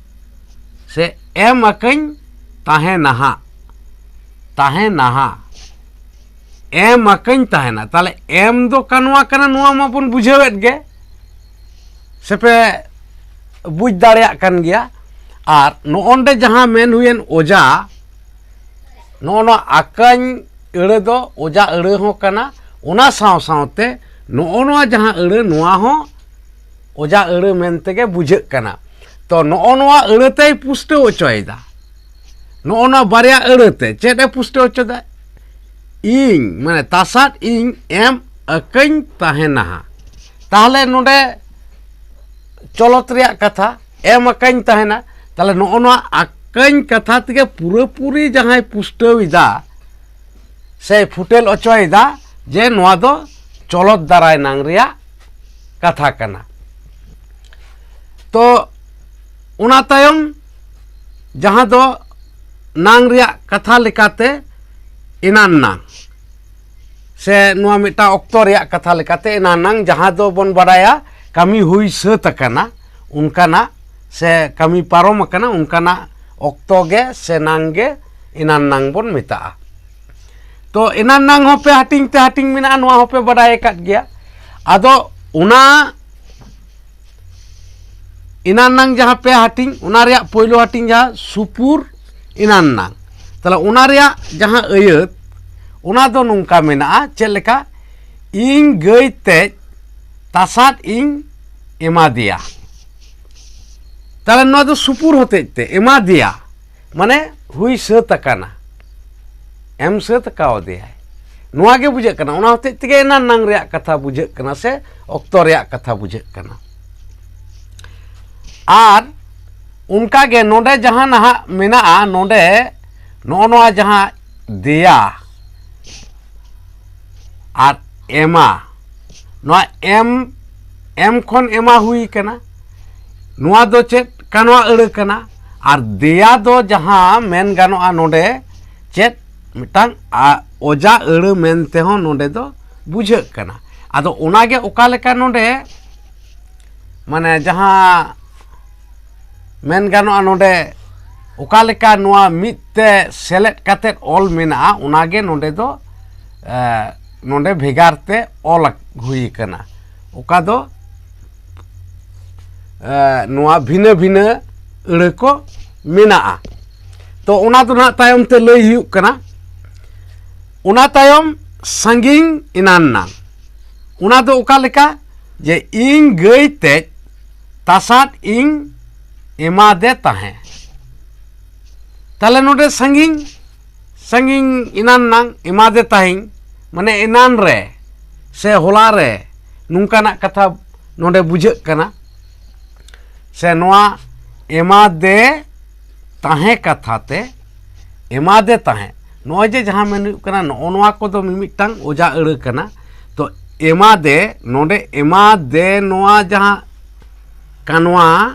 ᱥᱮ ᱮᱢ ᱟᱠᱟᱧ ᱛᱟᱦᱮᱱᱟ ᱦᱟᱸᱜ, ᱛᱟᱦᱮᱱᱟ ᱦᱟᱸᱜ, ᱮᱢ ᱟᱠᱟᱧ ᱛᱟᱦᱮᱱᱟ᱾ ᱛᱟᱦᱞᱮ ᱮᱢ ᱫᱚ ᱠᱟᱱᱣᱟ ᱠᱟᱱᱟ, ᱱᱚᱣᱟ ᱢᱟᱵᱚᱱ ᱵᱩᱡᱷᱟᱹᱣᱮᱫ ᱜᱮ, ᱥᱮᱯᱮ ᱵᱩᱡᱽ ᱫᱟᱲᱮᱭᱟᱜ ᱠᱟᱱ ᱜᱮᱭᱟ᱾ ᱟᱨ ᱱᱚᱜᱼᱚᱱᱰᱮ ᱡᱟᱦᱟᱸ ᱢᱮᱱ ᱦᱩᱭᱮᱱ ᱚᱡᱟ, ᱱᱚᱜᱼᱚ ᱱᱚᱣᱟ ᱟᱠᱟᱧ ᱟᱹᱲᱟᱹ ᱫᱚ ᱚᱡᱟ ᱟᱹᱲᱟᱹ ᱦᱚᱸ ᱠᱟᱱᱟ, ᱚᱱᱟ ᱥᱟᱶ ᱥᱟᱶᱛᱮ ᱱᱚᱜᱼᱚ ᱱᱚᱣᱟ ᱡᱟᱦᱟᱸ ᱟᱹᱲᱟᱹ, ᱱᱚᱣᱟ ᱦᱚᱸ ᱚᱡᱟ ᱟᱹᱲᱟᱹ ᱢᱮᱱ ᱛᱮᱜᱮ ᱵᱩᱡᱷᱟᱹᱜ ᱠᱟᱱᱟ᱾ ᱛᱚ ᱱᱚᱜᱼᱚ ᱱᱚᱣᱟ ᱟᱹᱲᱟᱹ ᱛᱮᱭ ᱯᱩᱥᱴᱟᱹᱣ ᱦᱚᱪᱚᱭᱮᱫᱟ᱾ ᱱᱚᱜᱼᱚ ᱱᱚᱣᱟ ᱵᱟᱨᱭᱟ ᱟᱹᱲᱟᱹ ᱛᱮ ᱪᱮᱫ ᱮ ᱯᱩᱥᱴᱟᱹᱣ ᱦᱚᱪᱚᱭᱮᱫᱟ? ᱤᱧ, ᱢᱟᱱᱮ ᱛᱟᱥᱟᱫ ᱤᱧ ᱮᱢ ᱟᱹᱠᱟᱹᱧ ᱛᱟᱦᱮᱱᱟ ᱦᱟᱸᱜ᱾ ᱛᱟᱦᱞᱮ ᱱᱚᱰᱮ ᱪᱚᱞᱚᱛ ᱨᱮᱭᱟᱜ ᱠᱟᱛᱷᱟ, ᱮᱢ ᱟᱠᱟᱧ ᱛᱟᱦᱮᱱᱟ᱾ ᱛᱟᱦᱞᱮ ᱱᱚᱜᱼᱚ ᱱᱚᱣᱟ ᱟᱠᱟᱧ ᱠᱟᱛᱷᱟ ᱛᱮᱜᱮ ᱯᱩᱨᱟᱹᱯᱩᱨᱤ ᱡᱟᱦᱟᱸᱭ ᱯᱩᱥᱴᱟᱹᱣ ᱮᱫᱟ ᱥᱮ ᱯᱷᱩᱴᱮᱞ ᱚᱪᱚᱭᱮᱫᱟ ᱡᱮ ᱱᱚᱣᱟ ᱫᱚ ᱪᱚᱞᱚᱛ ᱫᱟᱨᱟᱭ ᱱᱟᱝ ᱨᱮᱭᱟᱜ ᱠᱟᱛᱷᱟ ᱠᱟᱱᱟ᱾ ᱛᱚ ᱚᱱᱟ ᱛᱟᱭᱚᱢ ᱡᱟᱦᱟᱸ ᱫᱚ ᱱᱟᱝ ᱨᱮᱭᱟᱜ ᱠᱟᱛᱷᱟ ᱞᱮᱠᱟᱛᱮ ᱮᱱᱟᱱ ᱱᱟᱝ, ᱥᱮ ᱱᱚᱣᱟ ᱢᱤᱫᱴᱟᱝ ᱚᱠᱛᱚ ᱨᱮᱭᱟᱜ ᱠᱟᱛᱷᱟ ᱞᱮᱠᱟᱛᱮ ᱮᱱᱟᱱ ᱱᱟᱝ, ᱡᱟᱦᱟᱸ ᱫᱚᱵᱚᱱ ᱵᱟᱰᱟᱭᱟ ᱠᱟᱹᱢᱤ ᱦᱩᱭ ᱥᱟᱹᱛ ᱟᱠᱟᱱᱟ ᱚᱱᱠᱟᱱᱟᱜ, ᱥᱮ ᱠᱟᱹᱢᱤ ᱯᱟᱨᱚᱢ ᱟᱠᱟᱱᱟ ᱚᱱᱠᱟᱱᱟᱜ ᱚᱠᱛᱚ ᱜᱮ ᱥᱮ ᱱᱟᱝ ᱜᱮ ᱮᱱᱟᱱ ᱱᱟᱝ ᱵᱚᱱ ᱢᱮᱛᱟᱜᱼᱟ᱾ ᱛᱚ ᱮᱱᱟᱱ ᱱᱟᱝ ᱦᱚᱸ ᱯᱮ ᱦᱟᱹᱴᱤᱧ ᱛᱮ ᱦᱟᱹᱴᱤᱧ ᱢᱮᱱᱟᱜᱼᱟ, ᱱᱚᱣᱟ ᱦᱚᱸᱯᱮ ᱵᱟᱰᱟᱭ ᱟᱠᱟᱫ ᱜᱮᱭᱟ᱾ ᱟᱫᱚ ᱚᱱᱟ ᱮᱱᱟᱱ ᱱᱟᱝ ᱡᱟᱦᱟᱸ ᱯᱮ ᱦᱟᱹᱴᱤᱧ, ᱚᱱᱟ ᱨᱮᱭᱟᱜ ᱯᱳᱭᱞᱳ ᱦᱟᱹᱴᱤᱧ ᱡᱟᱦᱟᱸ ᱥᱩᱯᱩᱨ ᱮᱱᱟᱱ ᱱᱟᱝ, ᱛᱟᱦᱞᱮ ᱚᱱᱟ ᱨᱮᱭᱟᱜ ᱡᱟᱦᱟᱸ ᱟᱹᱭᱟᱹᱛ, ᱚᱱᱟ ᱫᱚ ᱱᱚᱝᱠᱟ ᱢᱮᱱᱟᱜᱼᱟ, ᱪᱮᱫ ᱞᱮᱠᱟ? ᱤᱧ ᱜᱟᱹᱭ ᱛᱮᱡ ᱛᱟᱥᱟᱫ ᱤᱧ ᱮᱢᱟ ᱫᱮᱭᱟ᱾ ᱛᱟᱦᱞᱮ ᱱᱚᱣᱟ ᱫᱚ ᱥᱩᱯᱩᱨ ᱦᱚᱛᱮᱡ ᱛᱮ ᱮᱢᱟ ᱫᱮᱭᱟ, ᱢᱟᱱᱮ ᱦᱩᱭ ᱥᱟᱹᱛ ᱟᱠᱟᱱᱟ, ᱮᱢ ᱥᱟᱹᱛ ᱠᱟᱣᱫᱮᱭᱟᱭ, ᱱᱚᱣᱟ ᱜᱮ ᱵᱩᱡᱷᱟᱹᱜ ᱠᱟᱱᱟ᱾ ᱚᱱᱟ ᱦᱚᱛᱮᱡ ᱛᱮᱜᱮ ᱮᱱᱟᱱ ᱱᱟᱝ ᱨᱮᱭᱟᱜ ᱠᱟᱛᱷᱟ ᱵᱩᱡᱷᱟᱹᱜ ᱠᱟᱱᱟ ᱥᱮ ᱚᱠᱛᱚ ᱨᱮᱭᱟᱜ ᱠᱟᱛᱷᱟ ᱵᱩᱡᱷᱟᱹᱜ ᱠᱟᱱᱟ᱾ ᱟᱨ ᱚᱱᱠᱟᱜᱮ ᱱᱚᱰᱮ ᱡᱟᱦᱟᱸ ᱱᱟᱦᱟᱜ ᱢᱮᱱᱟᱜᱼᱟ, ᱱᱚᱰᱮ ᱱᱚᱜᱼᱚ ᱱᱚᱣᱟ ᱡᱟᱦᱟᱸ ᱫᱮᱭᱟ ᱟᱨ ᱮᱢᱟ, ᱱᱚᱣᱟ ᱮᱢ, ᱮᱢ ᱠᱷᱚᱱ ᱮᱢᱟ ᱦᱩᱭ ᱠᱟᱱᱟ᱾ ᱱᱚᱣᱟ ᱫᱚ ᱪᱮᱫ ᱠᱟᱱᱣᱟ ᱟᱹᱲᱟᱹ ᱠᱟᱱᱟ? ᱟᱨ ᱫᱮᱭᱟ ᱫᱚ ᱡᱟᱦᱟᱸ ᱢᱮᱱ ᱜᱟᱱᱚᱜᱼᱟ ᱱᱚᱰᱮ ᱪᱮᱫ ᱢᱤᱫᱴᱟᱝ ᱟ-, ᱚᱡᱟ ᱟᱹᱲᱟᱹ ᱢᱮᱱ ᱛᱮᱦᱚᱸ ᱱᱚᱰᱮ ᱫᱚ ᱵᱩᱡᱷᱟᱹᱜ ᱠᱟᱱᱟ᱾ ᱟᱫᱚ ᱚᱱᱟᱜᱮ ᱚᱠᱟ ᱞᱮᱠᱟ ᱱᱚᱰᱮ, ᱢᱟᱱᱮ ᱡᱟᱦᱟᱸ ᱢᱮᱱ ᱜᱟᱱᱚᱜᱼᱟ ᱱᱚᱰᱮ ᱚᱠᱟ ᱞᱮᱠᱟ ᱱᱚᱣᱟ ᱢᱤᱫ ᱛᱮ ᱥᱮᱞᱮᱫ ᱠᱟᱛᱮᱫ ᱚᱞ ᱢᱮᱱᱟᱜᱼᱟ, ᱚᱱᱟᱜᱮ ᱱᱚᱰᱮ ᱫᱚ, ᱮ, ᱱᱚᱰᱮ ᱵᱷᱮᱜᱟᱨ ᱛᱮ ᱚᱞ ᱦᱩᱭ ᱠᱟᱱᱟ᱾ ᱚᱠᱟ ᱫᱚ, ᱮ, ᱱᱚᱣᱟ ᱵᱷᱤᱱᱟᱹ ᱵᱷᱤᱱᱟᱹ ᱟᱹᱲᱟᱹ ᱠᱚ ᱢᱮᱱᱟᱜᱼᱟ᱾ ᱛᱚ ᱚᱱᱟ ᱫᱚ ᱱᱟᱦᱟᱜ ᱛᱟᱭᱚᱢ ᱛᱮ ᱞᱟᱹᱭ ᱦᱩᱭᱩᱜ ᱠᱟᱱᱟ᱾ ᱚᱱᱟ ᱛᱟᱭᱚᱢ ᱥᱟᱺᱜᱤᱧ ᱮᱱᱟᱱ ᱱᱟᱝ, ᱚᱱᱟ ᱫᱚ ᱚᱠᱟ ᱞᱮᱠᱟ? ᱡᱮ ᱤᱧ ᱜᱟᱹᱭ ᱛᱮᱡ ᱛᱟᱥᱟᱫ ᱤᱧ ᱮᱢᱟᱫᱮ ᱛᱟᱦᱮᱸ᱾ ᱛᱟᱦᱞᱮ ᱱᱚᱰᱮ ᱥᱟᱺᱜᱤᱧ, ᱥᱟᱺᱜᱤᱧ ᱮᱱᱟᱱ ᱱᱟᱝ ᱮᱢᱟᱫᱮ ᱛᱟᱦᱮᱸᱧ, ᱢᱟᱱᱮ ᱮᱱᱟᱱ ᱨᱮ ᱥᱮ ᱦᱚᱞᱟ ᱨᱮ, ᱱᱚᱝᱠᱟᱱᱟᱜ ᱠᱟᱛᱷᱟ ᱱᱚᱰᱮ ᱵᱩᱡᱷᱟᱹᱜ ᱠᱟᱱᱟ᱾ ᱥᱮ ᱱᱚᱣᱟ ᱮᱢᱟᱫᱮ ᱛᱟᱦᱮᱸ ᱠᱟᱛᱷᱟ ᱛᱮ ᱮᱢᱟᱫᱮ ᱛᱟᱦᱮᱸ, ᱱᱚᱜᱼᱚᱭ ᱡᱮ ᱡᱟᱦᱟᱸ ᱢᱮᱱ ᱦᱩᱭᱩᱜ ᱠᱟᱱᱟ, ᱱᱚᱜᱼᱚ ᱱᱚᱣᱟ ᱠᱚᱫᱚ ᱢᱤᱢᱤᱫᱴᱟᱝ ᱚᱡᱟ ᱟᱹᱲᱟᱹ ᱠᱟᱱᱟ᱾ ᱛᱚ ᱮᱢᱟᱫᱮ, ᱱᱚᱰᱮ ᱮᱢᱟᱫᱮ ᱱᱚᱣᱟ ᱡᱟᱦᱟᱸ ᱠᱟᱱᱣᱟ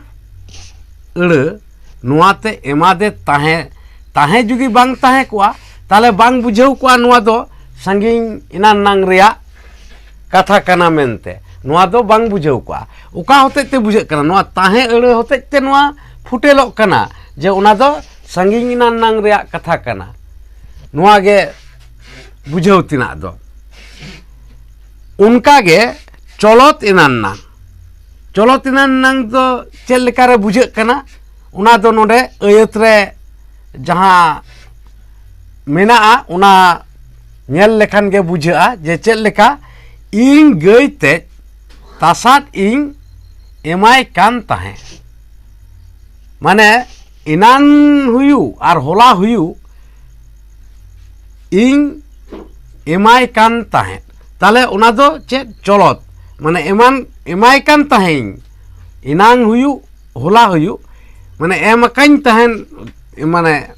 ᱟᱹᱲᱟᱹ, ᱱᱚᱣᱟᱛᱮ ᱮᱢᱟᱫᱮ ᱛᱟᱦᱮᱸ, ᱛᱟᱦᱮᱸ ᱡᱩᱫᱤ ᱵᱟᱝ ᱛᱟᱦᱮᱸ ᱠᱚᱜᱼᱟ, ᱛᱟᱦᱞᱮ ᱵᱟᱝ ᱵᱩᱡᱷᱟᱹᱣ ᱠᱚᱜᱼᱟ ᱱᱚᱣᱟ ᱫᱚ ᱥᱟᱺᱜᱤᱧ ᱮᱱᱟᱱ ᱱᱟᱝ ᱨᱮᱭᱟᱜ ᱠᱟᱛᱷᱟ ᱠᱟᱱᱟ ᱢᱮᱱᱛᱮ᱾ ᱱᱚᱣᱟ ᱫᱚ ᱵᱟᱝ ᱵᱩᱡᱷᱟᱹᱣ ᱠᱚᱜᱼᱟ᱾ ᱚᱠᱟ ᱦᱚᱛᱮᱡ ᱛᱮ ᱵᱩᱡᱷᱟᱹᱜ ᱠᱟᱱᱟ? ᱱᱚᱣᱟ ᱛᱟᱦᱮᱸ ᱟᱹᱲᱟᱹ ᱦᱚᱛᱮᱡ ᱛᱮ ᱱᱚᱣᱟ ᱯᱷᱩᱴᱮᱞᱚᱜ ᱠᱟᱱᱟ ᱡᱮ ᱚᱱᱟ ᱫᱚ ᱥᱟᱺᱜᱤᱧ ᱮᱱᱟᱱ ᱱᱟᱝ ᱨᱮᱭᱟᱜ ᱠᱟᱛᱷᱟ ᱠᱟᱱᱟ᱾ ᱱᱚᱣᱟ ᱜᱮ ᱵᱩᱡᱷᱟᱹᱣ ᱛᱮᱱᱟᱜ ᱫᱚ᱾ ᱚᱱᱠᱟ ᱜᱮ ᱪᱚᱞᱚᱛ ᱮᱱᱟᱱ ᱱᱟᱝ, ᱪᱚᱞᱚᱛ ᱮᱱᱟᱱ ᱱᱟᱝ ᱫᱚ ᱪᱮᱫ ᱞᱮᱠᱟᱨᱮ ᱵᱩᱡᱷᱟᱹᱜ ᱠᱟᱱᱟ? ᱚᱱᱟ ᱫᱚ ᱱᱚᱰᱮ ᱟᱹᱭᱟᱹᱛ ᱨᱮ ᱡᱟᱦᱟᱸ ᱢᱮᱱᱟᱜᱼᱟ, ᱚᱱᱟ ᱧᱮᱞ ᱞᱮᱠᱷᱟᱱ ᱜᱮ ᱵᱩᱡᱷᱟᱹᱜᱼᱟ ᱡᱮ ᱪᱮᱫ ᱞᱮᱠᱟ ᱤᱧ ᱜᱟᱹᱭ ᱛᱮᱡ ᱛᱟᱥᱟᱫ ᱤᱧ ᱮᱢᱟᱭ ᱠᱟᱱ ᱛᱟᱦᱮᱸᱫ᱾ ᱢᱟᱱᱮ ᱮᱱᱟᱱ ᱦᱩᱭᱩᱜ ᱟᱨ ᱦᱚᱞᱟ ᱦᱩᱭᱩᱜ ᱤᱧ ᱮᱢᱟᱭ ᱠᱟᱱ ᱛᱟᱦᱮᱸᱫ᱾ ᱛᱟᱦᱞᱮ ᱚᱱᱟ ᱫᱚ ᱪᱮᱫ? ᱪᱚᱞᱚᱛ᱾ ᱢᱟᱱᱮ ᱮᱢᱟᱱ, ᱮᱢᱟᱭ ᱠᱟᱱ ᱛᱟᱦᱮᱸᱧ, ᱮᱱᱟᱝ ᱦᱩᱭᱩᱜ, ᱦᱚᱞᱟ ᱦᱩᱭᱩᱜ, ᱢᱟᱱᱮ ᱮᱢ ᱟᱠᱟᱧ ᱛᱟᱦᱮᱸᱫ, ᱢᱟᱱᱮ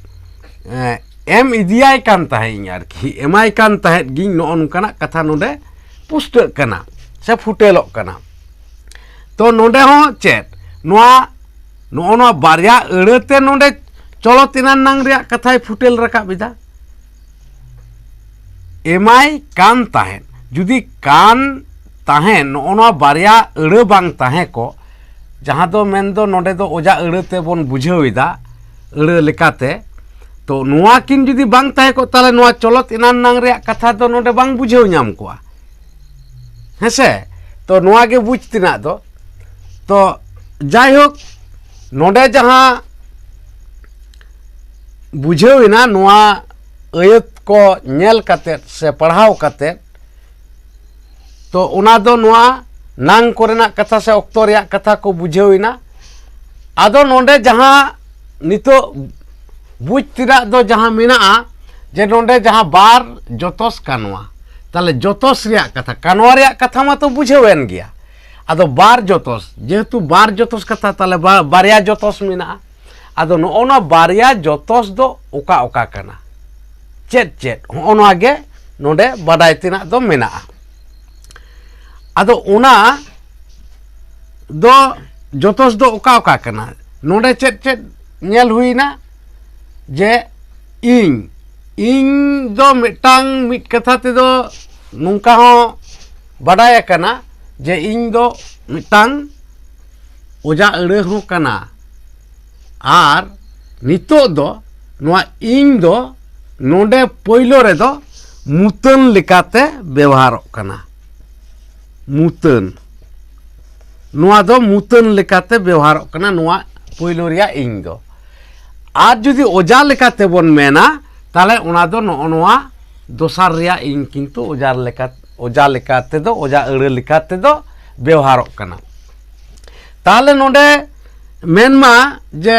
ᱮᱢ ᱤᱫᱤᱭᱟᱭ ᱠᱟᱱ ᱛᱟᱦᱮᱸᱫ ᱤᱧ ᱟᱨᱠᱤ, ᱮᱢᱟᱭ ᱠᱟᱱ ᱛᱟᱦᱮᱸᱫ ᱜᱤᱧ, ᱱᱚᱜᱼᱚ ᱱᱚᱝᱠᱟᱱᱟᱜ ᱠᱟᱛᱷᱟ ᱱᱚᱰᱮ ᱯᱩᱥᱴᱟᱹᱜ ᱠᱟᱱᱟ ᱥᱮ ᱯᱷᱩᱴᱮᱞᱚᱜ ᱠᱟᱱᱟ᱾ ᱛᱚ ᱱᱚᱰᱮ ᱦᱚᱸ ᱪᱮᱫ, ᱱᱚᱣᱟ ᱱᱚᱜᱼᱚ ᱱᱚᱣᱟ ᱵᱟᱨᱭᱟ ᱟᱹᱲᱟᱹ ᱛᱮ ᱱᱚᱰᱮ ᱪᱚᱞᱚᱛ ᱮᱱᱟᱱᱟᱝ ᱨᱮᱭᱟᱜ ᱠᱟᱛᱷᱟᱭ ᱯᱷᱩᱴᱮᱞ ᱨᱟᱠᱟᱵ ᱮᱫᱟ᱾ ᱮᱢᱟᱭ ᱠᱟᱱ ᱛᱟᱦᱮᱸᱫ, ᱡᱩᱫᱤ ᱠᱟᱱ ᱛᱟᱦᱮᱸᱫ, ᱱᱚᱜᱼᱚ ᱱᱚᱣᱟ ᱵᱟᱨᱭᱟ ᱟᱹᱲᱟᱹ ᱵᱟᱝ ᱛᱟᱦᱮᱸ ᱠᱚᱜ, ᱡᱟᱦᱟᱸ ᱫᱚ ᱢᱮᱱᱫᱚ ᱱᱚᱰᱮ ᱫᱚ ᱚᱡᱟ ᱟᱹᱲᱟᱹ ᱛᱮᱵᱚᱱ ᱵᱩᱡᱷᱟᱹᱣ ᱮᱫᱟ, ᱟᱹᱲᱟᱹ ᱞᱮᱠᱟᱛᱮ, ᱛᱚ ᱱᱚᱣᱟ ᱠᱤᱱ ᱡᱩᱫᱤ ᱵᱟᱝ ᱛᱟᱦᱮᱸ ᱠᱚᱜ, ᱛᱟᱦᱚᱞᱮ ᱱᱚᱣᱟ ᱪᱚᱞᱚᱛ ᱮᱱᱟᱱᱟᱝ ᱨᱮᱭᱟᱜ ᱠᱟᱛᱷᱟ ᱫᱚ ᱱᱚᱰᱮ ᱵᱟᱝ ᱵᱩᱡᱷᱟᱹᱣ ᱧᱟᱢ ᱠᱚᱜᱼᱟ᱾ ᱦᱮᱸᱥᱮ? ᱛᱚ ᱱᱚᱣᱟ ᱜᱮ ᱵᱩᱡᱽ ᱛᱮᱱᱟᱜ ᱫᱚ᱾ ᱛᱚ ᱡᱟᱭᱦᱳᱠ, ᱱᱚᱰᱮ ᱡᱟᱦᱟᱸ ᱵᱩᱡᱷᱟᱹᱣ ᱮᱱᱟ, ᱱᱚᱣᱟ ᱟᱹᱭᱟᱹᱛ ᱠᱚ ᱧᱮᱞ ᱠᱟᱛᱮᱫ ᱥᱮ ᱯᱟᱲᱦᱟᱣ ᱠᱟᱛᱮᱫ, ᱛᱚ ᱚᱱᱟ ᱫᱚ ᱱᱚᱣᱟ ᱱᱟᱝ ᱠᱚᱨᱮᱱᱟᱜ ᱠᱟᱛᱷᱟ ᱥᱮ ᱚᱠᱛᱚ ᱨᱮᱭᱟᱜ ᱠᱟᱛᱷᱟ ᱠᱚ ᱵᱩᱡᱷᱟᱹᱣ ᱮᱱᱟ᱾ ᱟᱫᱚ ᱱᱚᱰᱮ ᱡᱟᱦᱟᱸ ᱱᱤᱛᱚᱜ ᱵᱩᱡᱽ ᱛᱮᱱᱟᱜ ᱫᱚ ᱡᱟᱦᱟᱸ ᱢᱮᱱᱟᱜᱼᱟ, ᱡᱮ ᱱᱚᱰᱮ ᱡᱟᱦᱟᱸ ᱵᱟᱨ ᱡᱚᱛᱚᱥ ᱠᱟᱱᱣᱟ, ᱛᱟᱦᱚᱞᱮ ᱡᱚᱛᱚᱥ ᱨᱮᱭᱟᱜ ᱠᱟᱛᱷᱟ, ᱠᱟᱱᱣᱟ ᱨᱮᱭᱟᱜ ᱠᱟᱛᱷᱟ ᱢᱟᱛᱚ ᱵᱩᱡᱷᱟᱹᱣᱮᱱ ᱜᱮᱭᱟ᱾ ᱟᱫᱚ ᱵᱟᱨ ᱡᱚᱛᱚᱥ, ᱡᱮᱦᱮᱛᱩ ᱵᱟᱨ ᱡᱚᱛᱚᱥ ᱠᱟᱛᱷᱟ, ᱛᱟᱦᱚᱞᱮ ᱵᱟ-, ᱵᱟᱨᱭᱟ ᱡᱚᱛᱚᱥ ᱢᱮᱱᱟᱜᱼᱟ᱾ ᱟᱫᱚ ᱱᱚᱜᱼᱚ ᱱᱚᱣᱟ ᱵᱟᱨᱭᱟ ᱡᱚᱛᱚᱥ ᱫᱚ ᱚᱠᱟ ᱚᱠᱟ ᱠᱟᱱᱟ, ᱪᱮᱫ ᱪᱮᱫ, ᱦᱚᱸᱜᱼᱚ ᱱᱚᱣᱟ ᱜᱮ ᱱᱚᱰᱮ ᱵᱟᱰᱟᱭ ᱛᱮᱱᱟᱜ ᱫᱚ ᱢᱮᱱᱟᱜᱼᱟ᱾ ᱟᱫᱚ ᱚᱱᱟ ᱫᱚ ᱡᱚᱛᱚᱥ ᱫᱚ ᱚᱠᱟ ᱚᱠᱟ ᱠᱟᱱᱟ? ᱱᱚᱰᱮ ᱪᱮᱫ ᱪᱮᱫ ᱧᱮᱞ ᱦᱩᱭᱱᱟ? ᱡᱮ ᱤᱧ, ᱤᱧ ᱫᱚ ᱢᱤᱫᱴᱟᱝ, ᱢᱤᱫ ᱠᱟᱛᱷᱟ ᱛᱮᱫᱚ ᱱᱚᱝᱠᱟ ᱦᱚᱸ ᱵᱟᱰᱟᱭ ᱟᱠᱟᱱᱟ ᱡᱮ ᱤᱧ ᱫᱚ ᱢᱤᱫᱴᱟᱝ ᱚᱡᱟ ᱟᱹᱲᱟᱹ ᱦᱚᱸ ᱠᱟᱱᱟ᱾ ᱟᱨ ᱱᱤᱛᱚᱜ ᱫᱚ ᱱᱚᱣᱟ ᱤᱧ ᱫᱚ ᱱᱚᱰᱮ ᱯᱳᱭᱞᱳ ᱨᱮᱫᱚ ᱢᱩᱛᱟᱹᱱ ᱞᱮᱠᱟᱛᱮ ᱵᱮᱣᱦᱟᱨᱚᱜ ᱠᱟᱱᱟ᱾ ᱢᱩᱛᱟᱹᱱ, ᱱᱚᱣᱟ ᱫᱚ ᱢᱩᱛᱟᱹᱱ ᱞᱮᱠᱟᱛᱮ ᱵᱮᱣᱦᱟᱨᱚᱜ ᱠᱟᱱᱟ, ᱱᱚᱣᱟ ᱯᱳᱭᱞᱳ ᱨᱮᱭᱟᱜ ᱤᱧ ᱫᱚ᱾ ᱟᱨ ᱡᱩᱫᱤ ᱚᱡᱟ ᱞᱮᱠᱟᱛᱮ ᱵᱚᱱ ᱢᱮᱱᱟ, ᱛᱟᱦᱚᱞᱮ ᱚᱱᱟ ᱫᱚ ᱱᱚᱜᱼᱚ ᱱᱚᱣᱟ ᱫᱚᱥᱟᱨ ᱨᱮᱭᱟᱜ ᱤᱧ ᱠᱤᱱᱛᱩ ᱚᱡᱟ ᱞᱮᱠᱟ, ᱚᱡᱟ ᱞᱮᱠᱟ ᱛᱮᱫᱚ, ᱚᱡᱟ ᱟᱹᱲᱟᱹ ᱞᱮᱠᱟ ᱛᱮᱫᱚ ᱵᱮᱣᱦᱟᱨᱚᱜ ᱠᱟᱱᱟ᱾ ᱛᱟᱦᱚᱞᱮ ᱱᱚᱰᱮ ᱢᱮᱱᱢᱟ ᱡᱮ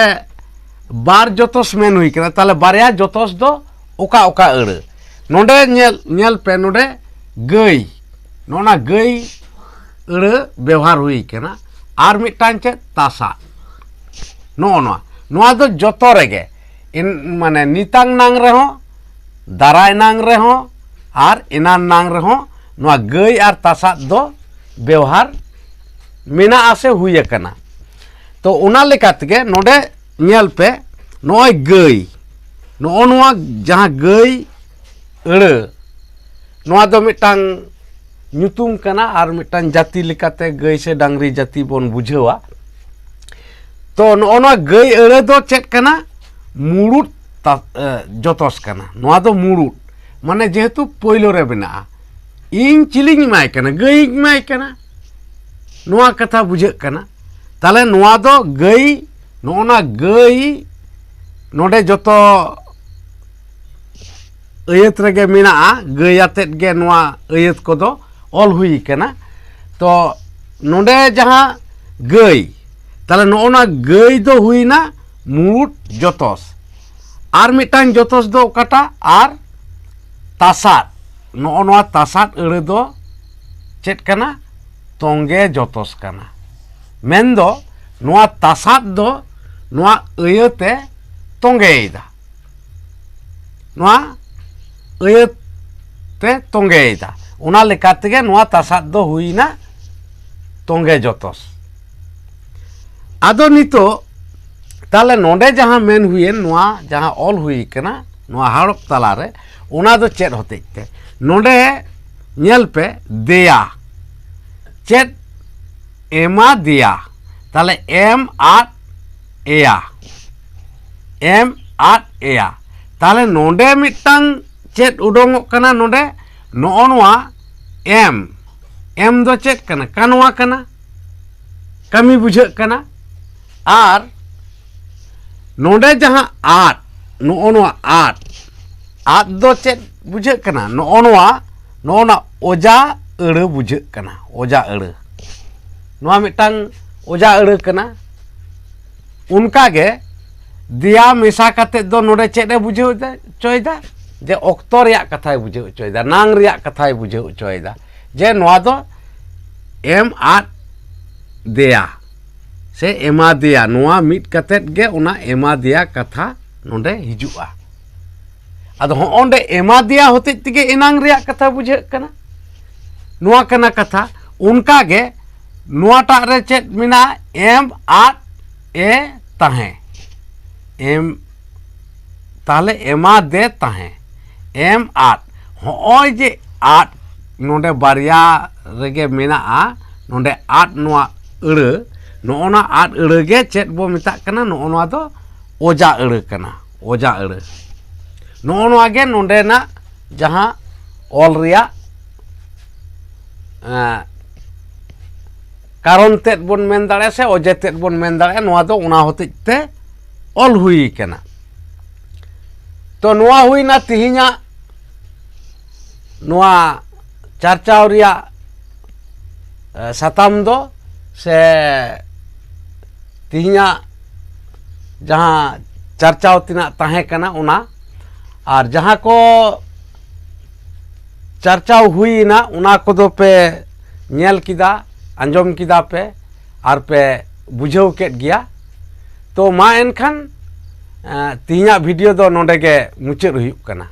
ᱵᱟᱨ ᱡᱚᱛᱚᱥ ᱢᱮᱱ ᱦᱩᱭ ᱠᱟᱱᱟ, ᱛᱟᱦᱚᱞᱮ ᱵᱟᱨᱭᱟ ᱡᱚᱛᱚᱥ ᱫᱚ ᱚᱠᱟ ᱚᱠᱟ ᱟᱹᱲᱟᱹ? ᱱᱚᱰᱮ ᱧᱮᱞ, ᱧᱮᱞ ᱯᱮ, ᱱᱚᱰᱮ ᱜᱟᱹᱭ, ᱱᱚᱜᱼᱱᱟ ᱜᱟᱹᱭ ᱟᱹᱲᱟᱹ ᱵᱮᱣᱦᱟᱨ ᱦᱩᱭ ᱠᱟᱱᱟ᱾ ᱟᱨ ᱢᱤᱫᱴᱟᱝ ᱪᱮᱫ? ᱛᱟᱥᱟᱫ᱾ ᱱᱚᱜᱼᱚ ᱱᱚᱣᱟ, ᱱᱚᱣᱟ ᱫᱚ ᱡᱚᱛᱚ ᱨᱮᱜᱮ, ᱮᱱ-, ᱢᱟᱱᱮ ᱱᱤᱛᱟᱝ ᱱᱟᱝ ᱨᱮᱦᱚᱸ, ᱫᱟᱨᱟᱭ ᱱᱟᱝ ᱨᱮᱦᱚᱸ ᱟᱨ ᱮᱱᱟᱱ ᱱᱟᱝ ᱨᱮᱦᱚᱸ ᱱᱚᱣᱟ ᱜᱟᱹᱭ ᱟᱨ ᱛᱟᱥᱟᱫ ᱫᱚ ᱵᱮᱣᱦᱟᱨ ᱢᱮᱱᱟᱜᱼᱟ ᱥᱮ ᱦᱩᱭ ᱟᱠᱟᱱᱟ᱾ ᱛᱚ ᱚᱱᱟ ᱞᱮᱠᱟ ᱛᱮᱜᱮ ᱱᱚᱰᱮ ᱧᱮᱞ ᱯᱮ, ᱱᱚᱜᱼᱚᱭ ᱜᱟᱹᱭ, ᱱᱚᱜᱼᱚ ᱱᱚᱣᱟ ᱡᱟᱦᱟᱸ ᱜᱟᱹᱭ ᱟᱹᱲᱟᱹ, ᱱᱚᱣᱟ ᱫᱚ ᱢᱤᱫᱴᱟᱝ ᱧᱩᱛᱩᱢ ᱠᱟᱱᱟ ᱟᱨ ᱢᱤᱫᱴᱟᱝ ᱡᱟᱹᱛᱤ ᱞᱮᱠᱟᱛᱮ ᱜᱟᱹᱭ ᱥᱮ ᱰᱟᱝᱨᱤ ᱡᱟᱹᱛᱤ ᱵᱚᱱ ᱵᱩᱡᱷᱟᱹᱣᱟ᱾ ᱛᱚ ᱱᱚᱜᱼᱚ ᱱᱚᱣᱟ ᱜᱟᱹᱭ ᱟᱹᱲᱟᱹ ᱫᱚ ᱪᱮᱫ ᱠᱟᱱᱟ? ᱢᱩᱲᱩᱫ ᱛᱟ-, ᱮ, ᱡᱚᱛᱚᱥ ᱠᱟᱱᱟ᱾ ᱱᱚᱣᱟ ᱫᱚ ᱢᱩᱲᱩᱫ, ᱢᱟᱱᱮ ᱡᱮᱦᱮᱛᱩ ᱯᱳᱭᱞᱳ ᱨᱮ ᱢᱮᱱᱟᱜᱼᱟ, ᱤᱧ ᱪᱤᱞᱤᱧ ᱮᱢᱟᱭ ᱠᱟᱱᱟ? ᱜᱟᱹᱭᱤᱧ ᱮᱢᱟᱭ ᱠᱟᱱᱟ᱾ ᱱᱚᱣᱟ ᱠᱟᱛᱷᱟ ᱵᱩᱡᱷᱟᱹᱜ ᱠᱟᱱᱟ᱾ ᱛᱟᱦᱞᱮ ᱱᱚᱣᱟ ᱫᱚ ᱜᱟᱹᱭ, ᱱᱚᱜᱼᱚ ᱱᱟ ᱜᱟᱹᱭ ᱱᱚᱰᱮ ᱡᱚᱛᱚ ᱟᱹᱭᱟᱹᱛ ᱨᱮᱜᱮ ᱢᱮᱱᱟᱜᱼᱟ, ᱜᱟᱹᱭ ᱟᱛᱮᱫ ᱜᱮ ᱱᱚᱣᱟ ᱟᱹᱭᱟᱹᱛ ᱠᱚᱫᱚ ᱚᱞ ᱦᱩᱭ ᱠᱟᱱᱟ᱾ ᱛᱚ ᱱᱚᱰᱮ ᱡᱟᱦᱟᱸ ᱜᱟᱹᱭ, ᱛᱟᱦᱞᱮ ᱱᱚᱜᱼᱚ ᱱᱟ ᱜᱟᱹᱭ ᱫᱚ ᱦᱩᱭᱱᱟ ᱢᱩᱲᱩᱫ ᱡᱚᱛᱚᱥ᱾ ᱟᱨ ᱢᱤᱫᱴᱟᱝ ᱡᱚᱛᱚᱥ ᱫᱚ ᱚᱠᱟᱴᱟᱜ? ᱟᱨ ᱛᱟᱥᱟᱫ, ᱱᱚᱜᱼᱚ ᱱᱚᱣᱟ ᱛᱟᱥᱟᱫ ᱟᱹᱲᱟᱹ ᱫᱚ ᱪᱮᱫ ᱠᱟᱱᱟ? ᱛᱚᱸᱜᱮ ᱡᱚᱛᱚᱥ ᱠᱟᱱᱟ᱾ ᱢᱮᱱᱫᱚ ᱱᱚᱣᱟ ᱛᱟᱥᱟᱫ ᱫᱚ ᱱᱚᱣᱟ ᱟᱹᱭᱟᱹᱛᱮ ᱛᱚᱸᱜᱮᱭᱮᱫᱟ, ᱱᱚᱣᱟ ᱟᱹᱭᱟᱹᱛ ᱛᱮ ᱛᱚᱸᱜᱮᱭᱮᱫᱟ᱾ ᱚᱱᱟ ᱞᱮᱠᱟ ᱛᱮᱜᱮ ᱱᱚᱣᱟ ᱛᱟᱥᱟᱫ ᱫᱚ ᱦᱩᱭᱱᱟ ᱛᱚᱸᱜᱮ ᱡᱚᱛᱚᱥ᱾ ᱟᱫᱚ ᱱᱤᱛᱚᱜ ᱛᱟᱦᱞᱮ ᱱᱚᱰᱮ ᱡᱟᱦᱟᱸ ᱢᱮᱱ ᱦᱩᱭᱮᱱ, ᱱᱚᱣᱟ ᱡᱟᱦᱟᱸ ᱚᱞ ᱦᱩᱭ ᱠᱟᱱᱟ ᱱᱚᱣᱟ ᱦᱟᱲᱚᱯ ᱛᱟᱞᱟᱨᱮ, ᱚᱱᱟ ᱫᱚ ᱪᱮᱫ ᱦᱚᱛᱮᱡ ᱛᱮ? ᱱᱚᱰᱮ ᱧᱮᱞ ᱯᱮ, ᱫᱮᱭᱟ, ᱪᱮᱫ? ᱮᱢᱟ ᱫᱮᱭᱟ᱾ ᱛᱟᱦᱞᱮ ᱮᱢ ᱟᱫ ᱮᱭᱟ, ᱮᱢ ᱟᱫ ᱮᱭᱟ᱾ ᱛᱟᱦᱞᱮ ᱱᱚᱰᱮ ᱢᱤᱫᱴᱟᱝ ᱪᱮᱫ ᱩᱰᱩᱝᱚᱜ ᱠᱟᱱᱟ? ᱱᱚᱰᱮ ᱱᱚᱜᱼᱚ ᱱᱚᱣᱟ ᱮᱢ, ᱮᱢ ᱫᱚ ᱪᱮᱫ ᱠᱟᱱᱟ? ᱠᱟᱱᱣᱟ ᱠᱟᱱᱟ, ᱠᱟᱹᱢᱤ ᱵᱩᱡᱷᱟᱹᱜ ᱠᱟᱱᱟ᱾ ᱟᱨ ᱱᱚᱰᱮ ᱡᱟᱦᱟᱸ ᱟᱫ, ᱱᱚᱜᱼᱚ ᱱᱚᱣᱟ ᱟᱫ, ᱟᱫ ᱫᱚ ᱪᱮᱫ ᱵᱩᱡᱷᱟᱹᱜ ᱠᱟᱱᱟ? ᱱᱚᱜᱼᱚ ᱱᱚᱣᱟ, ᱱᱚᱜᱼᱚ ᱱᱚᱣᱟ ᱚᱡᱟ ᱟᱹᱲᱟᱹ ᱵᱩᱡᱷᱟᱹᱜ ᱠᱟᱱᱟ, ᱚᱡᱟ ᱟᱹᱲᱟᱹ᱾ ᱱᱚᱣᱟ ᱢᱤᱫᱴᱟᱝ ᱚᱡᱟ ᱟᱹᱲᱟᱹ ᱠᱟᱱᱟ᱾ ᱚᱱᱠᱟᱜᱮ ᱫᱮᱭᱟ ᱢᱮᱥᱟ ᱠᱟᱛᱮᱫ ᱫᱚ ᱱᱚᱰᱮ ᱪᱮᱫ ᱮ ᱵᱩᱡᱷᱟᱹᱣ ᱮᱫᱟ, ᱦᱚᱪᱚᱭᱮᱫᱟ? ᱡᱮ ᱚᱠᱛᱚ ᱨᱮᱭᱟᱜ ᱠᱟᱛᱷᱟᱭ ᱵᱩᱡᱷᱟᱹᱣ ᱦᱚᱪᱚᱭᱮᱫᱟ, ᱱᱟᱝ ᱨᱮᱭᱟᱜ ᱠᱟᱛᱷᱟᱭ ᱵᱩᱡᱷᱟᱹᱣ ᱦᱚᱪᱚᱭᱮᱫᱟ, ᱡᱮ ᱱᱚᱣᱟ ᱫᱚ ᱮᱢ ᱟᱫ ᱫᱮᱭᱟ᱾ ᱥᱮ ᱮᱢᱟ ᱫᱮᱭᱟ, ᱱᱚᱣᱟ ᱢᱤᱫ ᱠᱟᱛᱮᱫ ᱜᱮ ᱚᱱᱟ ᱮᱢᱟ ᱫᱮᱭᱟ ᱠᱟᱛᱷᱟ ᱱᱚᱰᱮ ᱦᱤᱡᱩᱜᱼᱟ᱾ ᱟᱫᱚ ᱦᱚᱸᱜᱼᱚᱸᱰᱮ ᱮᱢᱟ ᱫᱮᱭᱟ ᱦᱚᱛᱮᱡ ᱛᱮᱜᱮ ᱮᱱᱟᱝ ᱨᱮᱭᱟᱜ ᱠᱟᱛᱷᱟ ᱵᱩᱡᱷᱟᱹᱜ ᱠᱟᱱᱟ, ᱱᱚᱣᱟ ᱠᱟᱱᱟ ᱠᱟᱛᱷᱟ᱾ ᱚᱱᱠᱟ ᱜᱮ ᱱᱚᱣᱟᱴᱟᱜ ᱨᱮ ᱪᱮᱫ ᱢᱮᱱᱟᱜᱼᱟ? ᱮᱢ ᱟᱫ ᱮ ᱛᱟᱦᱮᱸ, ᱮᱢ, ᱛᱟᱦᱞᱮ ᱮᱢᱟ ᱫᱮ ᱛᱟᱦᱮᱸ, ᱮᱢ ᱟᱫ, ᱦᱚᱸᱜᱼᱚᱭ ᱡᱮ ᱟᱫ ᱱᱚᱰᱮ ᱵᱟᱨᱭᱟ ᱨᱮᱜᱮ ᱢᱮᱱᱟᱜᱼᱟ, ᱱᱚᱰᱮ ᱟᱫ ᱱᱚᱣᱟ ᱟᱹᱲᱟᱹ, ᱱᱚᱜᱼᱚ ᱱᱟ ᱟᱫ ᱟᱹᱲᱟᱹ ᱜᱮ ᱪᱮᱫ ᱵᱚ ᱢᱮᱛᱟᱜ ᱠᱟᱱᱟ? ᱱᱚᱜᱼᱚ ᱱᱚᱣᱟ ᱫᱚ ᱚᱡᱟ ᱟᱹᱲᱟᱹ ᱠᱟᱱᱟ, ᱚᱡᱟ ᱟᱹᱲᱟᱹ᱾ ᱱᱚᱜᱼᱚ ᱱᱚᱣᱟ ᱜᱮ ᱱᱚᱰᱮᱱᱟᱜ ᱡᱟᱦᱟᱸ ᱚᱞ ᱨᱮᱭᱟᱜ, ᱮᱸ, ᱠᱟᱨᱚᱱ ᱛᱮᱫ ᱵᱚᱱ ᱢᱮᱱ ᱫᱟᱲᱮᱭᱟᱜᱼᱟ ᱥᱮ ᱚᱡᱮ ᱛᱮᱫ ᱵᱚᱱ ᱢᱮᱱ ᱫᱟᱲᱮᱭᱟᱜᱼᱟ, ᱱᱚᱣᱟ ᱫᱚ ᱚᱱᱟ ᱦᱚᱛᱮᱡ ᱛᱮ ᱚᱞ ᱦᱩᱭ ᱠᱟᱱᱟ᱾ ᱛᱚ ᱱᱚᱣᱟ ᱦᱩᱭᱱᱟ ᱛᱤᱦᱤᱧᱟᱜ ᱱᱚᱣᱟ ᱪᱟᱨᱪᱟᱣ ᱨᱮᱭᱟᱜ, ᱮ, ᱥᱟᱛᱟᱢ ᱫᱚ, ᱥᱮ ᱛᱤᱦᱤᱧᱟᱜ ᱡᱟᱦᱟᱸ ᱪᱟᱨᱪᱟᱣ ᱛᱮᱱᱟᱜ ᱛᱟᱦᱮᱸ ᱠᱟᱱᱟ ᱚᱱᱟ, ᱟᱨ ᱡᱟᱦᱟᱸ ᱠᱚ ᱪᱟᱨᱪᱟᱣ ᱦᱩᱭᱮᱱᱟ ᱚᱱᱟ ᱠᱚᱫᱚ ᱯᱮ ᱧᱮᱞ ᱠᱮᱫᱟ, ᱟᱸᱡᱚᱢ ᱠᱮᱫᱟ ᱯᱮ, ᱟᱨ ᱯᱮ ᱵᱩᱡᱷᱟᱹᱣ ᱠᱮᱫ ᱜᱮᱭᱟ᱾ ᱛᱚ ᱢᱟ ᱮᱱᱠᱷᱟᱱ, ᱮ, ᱛᱤᱦᱤᱧᱟᱜ ᱵᱷᱤᱰᱤᱭᱳ ᱫᱚ ᱱᱚᱰᱮ ᱜᱮ ᱢᱩᱪᱟᱹᱫ ᱦᱩᱭᱩᱜ ᱠᱟᱱᱟ᱾